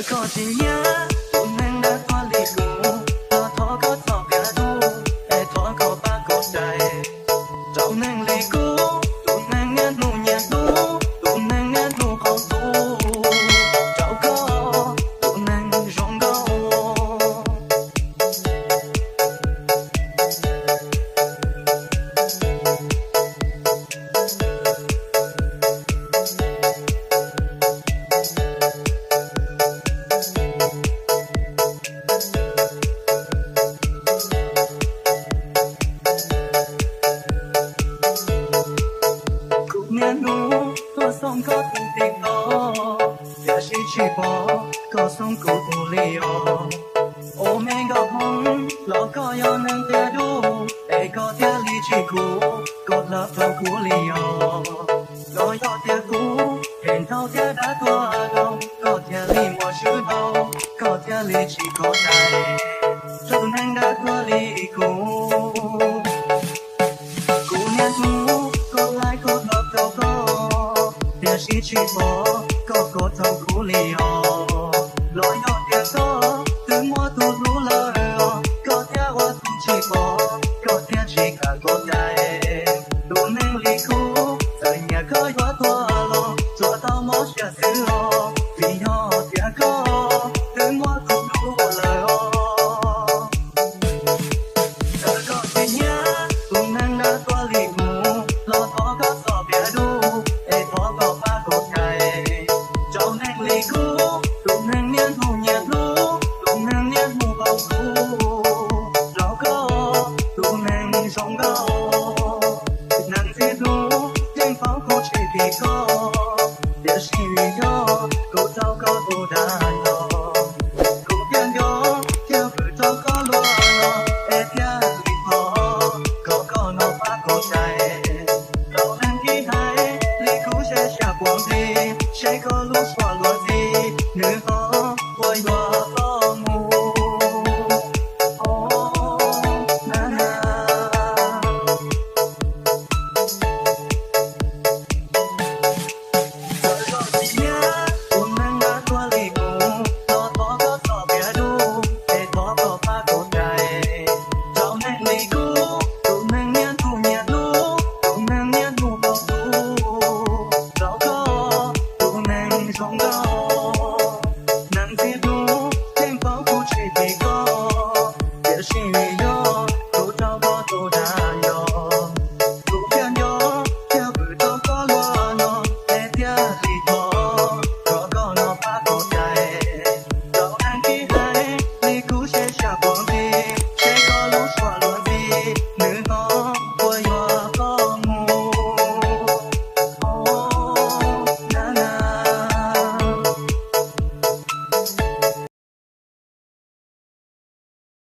Koj tsis nyiam tus neeg dawb tuag li kuv, los thov koj txhob piav dub, es thov koj pab koj cais rau neeg li kuv, tus neeg niaj hnub nyiam hlub, tus neeg niaj hnub qaug ntuj rau koj, tus neeg zoo nkauj. Kuv niaj hnub tuaj xoo koj tus TikTok, tiam sis tsis pom koj xoo kuv tus li os. Ua me nkauj hmoob los koj yog neeg tiag dub, es koj thiaj li tsis khuv, koj hlawv tau kuv li os. Los yog tias kuv phem ntau thiab dab tuag los koj thiaj li muaj swb dhau, koj thiaj li tsis kov cai rau neeg dawb tuag li kuv. Kuv niaj hnub koj laib koj hlawv tau koj, tiam sis tsis pom koj kov tau kuv li os. Los yog tias koj twb muaj tus hlub lawm os, koj thiaj ua tus tsis pom, koj thiaj tsis kam kov cai. Tus neeg li kuv txawm nyiam koj yuav tuag los tsuas tau mob siab xwb os, vim yog tias koj twb muaj tus hlub lawm os. Txawm koj tsis nyiam tus neeg dawb tuag li kuv, los thov koj txhob piav dub, es thov koj pab koj cais rau neeg li kuv, tus neeg niaj hnub nyiam hlub, tus neeg niaj hnub qaug ntuj rau koj, tus neeg zoo nkauj. Neeg txiv hlub yeej paub kuv tsis phim koj, tiam sis vim yog kuv rau koj tus dag los, kuv thiaj nco thiaj vwm rau koj lub no, es thiaj li thov kom koj no pab koj cais rau neeg ib haiv li kuv seb xyov puas nqis, seb koj lub suab luag ntxhi nws ho puas yuav tau mus. Txawm koj tsis nyiam tus neeg dawb tuag li kuv, los thov koj txhob piav dub, es thov koj pab koj cais rau neeg li kuv, tus neeg niaj hnub nyiam hlub, tus neeg niaj hnub qaug ntuj rau koj, tus neeg zoo nkauj. Neeg txiv hlub yeej paub kuv tsis phim koj, tiam sis vim yog kuv rau koj tus dag los, kuv thiaj nco thiaj vwm rau koj lub no, es thiaj li thov kom koj no pab koj cais rau neeg ib haiv li kuv seb xyov puas